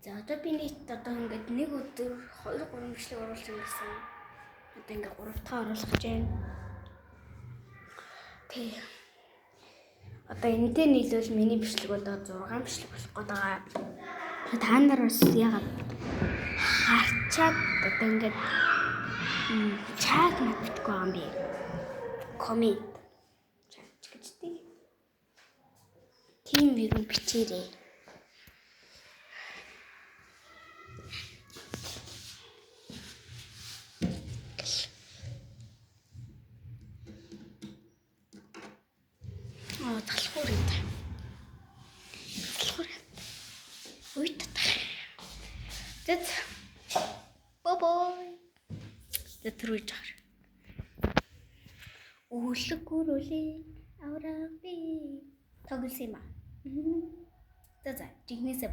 За, одоо би нийт одоо ингээд нэг өдөр 2 3 бичлэг оруулсан гэсэн. Одоо ингээд 3 дахь оруулах гэж байна. Тэг. Одоо энэтэй нийлвэл миний бичлэг одоо 6 бичлэг болох гээд байгаа. Та нар бас яагаад харчаад одоо ингээд чаг наддаггүй байгаа юм бэ? Коммент. Чаг гэж тий. Тийм юм бичээрэй. Аа, талхуур юм. Талхуур. Уй тата. Тэт. Бобой. Тэт рүү жаар. Өглөг гүрүүлээ. Авраг би. Тоглосон юм аа. За за, жигнэсээ бай.